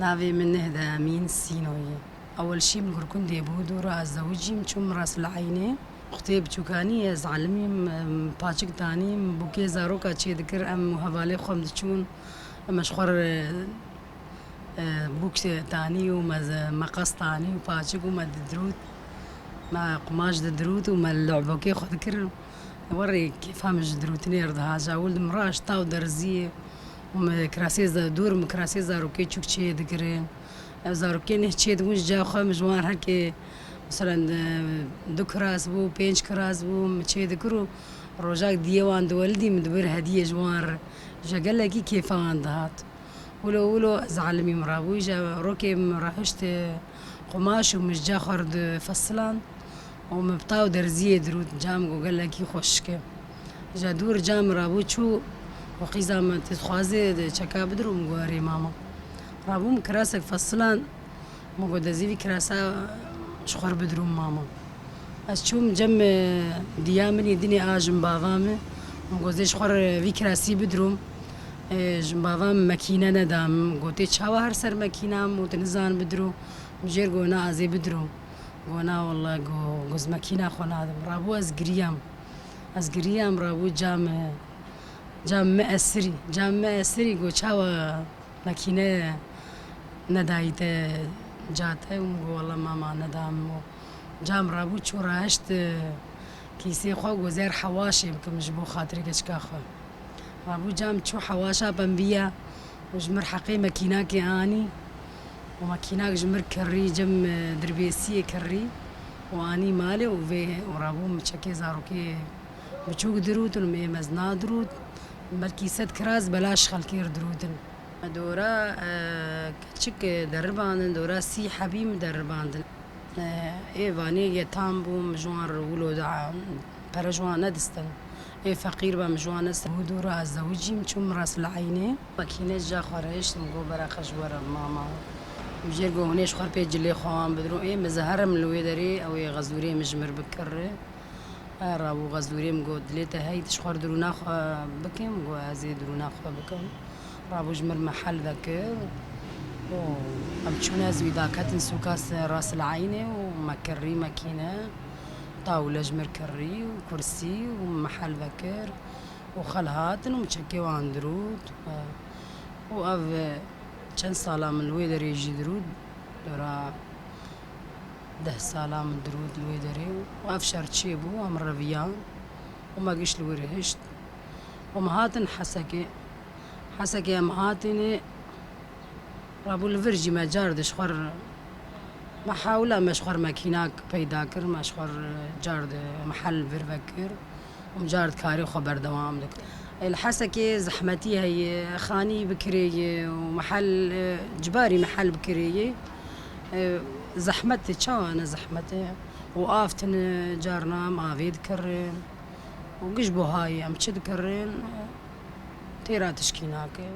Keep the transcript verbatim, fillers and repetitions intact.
Navê min Nehde Emîn Sîno ye. Ewel şî min Gurkundê bû, dû ra ez zewicîm, çûm Ras El Eynê. Wextê biçûkanî ez elimîm, em, paçik danîm, bûkê zaroka çêdikir, em û hevalê xwe em diçûn, em ji xwe re, e, bûk danî û me ze-, meqas danî û paçik û me didirût, me qumaş didirût û me li lobokê xwe dikir. Werê kêfa min ji dirûtinê re dihat. Ji ewil di min re ji taw derziyê û min kirasê ze-, dûr min kirasê zarokê çûk çê dikirin. Ev zarokê neh çê dibûn ji cihê xwe, min ji wan herkê, meselen, e, du kiras bû, pênc kiras bû, min çê dikir û rojak diyê wan diwelidî, min dibir hediyê ji wan re. Ji gelekî kêfa wan dihat. Wilo wilo ez elimîm rabû, ji rokê min rahişt, e, qumaş û min ji cihê xwe re difesiland û min bi taw derziyê dirût, cihê min got gelekî xweşik e. Ji dûr cihê min rabû çû û qîza min, tu dixwazî çeka bidirû? Min got erê mama. Rabû min kirasek fesiland, min got ez ê vî kirasa ji xwe re bidirûm mama. Ez çûm cem, e, diya min ê dinê a jinbava min. Min got ez ê ji xwe re vî kirasî bidirûm. E, jinbava min mekîne neda min. Min gotê çawa her ser mekîna min û tu nizan bidirû? Min jêr got na ez ê bidirûm. Got na wele, got, got ez mekîna xwe nadim. Rabû ez giriyam. Ez giriyam, rabû cihê min, cihê min esirî. Cihê min esirî, got çawa mekîne nedayî te cihê te? Min got wele mama neda min. Cihê min rabû çû rahişt, e, kîsê xwe, got ez ê hewaşê bikim ji bo xatirê keçika xwe. Rabû cihê min çû hewaşa pembiya û ji min heqê mekînakê anî û mekînak ji min kirî, cem, e, dirbêsiyê kirî û anî malê û vê û rabû min çekê zarokê biçûk dirûtin û min ê mezin dirût. Belkî sed kiras belaş xelkê re dirûtin. Dora, e, keçik, e, deribandin, dora sî hebî min deribandin. E, ê vanê yetam bû, min ji wan re wilo da, pere ji wan nedistin. Ê feqîr be, min ji wan nedistin. Hû dû ra ez zewicîm, çûm Ras El Eynê. Mekîne ji cihê xwe re hişt, min got bereqe ji we re mama. Min jêr got hûn ê ji xwe re pê cilê xwe wan bidirûn. Ê min zeherim li wê derê, ew ê xezûrê min ji min re bikirî. E, rabû xezûrê min got dilê te hey tu ji xwe re dirûna xwe bikî? Min got ez ê dirûna xwe bikim. Rabû ji min re mehel vekir û em çûn, ez wî daketin sûka se-, Ras El Eynê û me kirî mekîne, tawle ji min re kirî û kursî û mehel vekir û xel hatin û min çekê wan dirût. E, û ev, e, çend sala min li wê derê jî dirût, dora deh sala min dirût li wê derê û ev şer çêbû, em reviyan û me giş li wir hişt û me hatin Hesekê. Hesekê em hatinê, rabû li vir jî me car di ji xwe re, me hewla me ji xwe re mekînak peyda kir, me ji xwe re car di mehel vir vekir. Û min car di karê xwe berdewam dikim. Ê, li Hesekê zehmetî heye, xanî bi kirê ye û mehel, e, cibarî mehel bi kirê ye. E, zehmet e, çawa ne zehmet e? Û av tine, carna em avê dikirin. Û giş buha ye, em çi dikirin? Têra tişkî nake.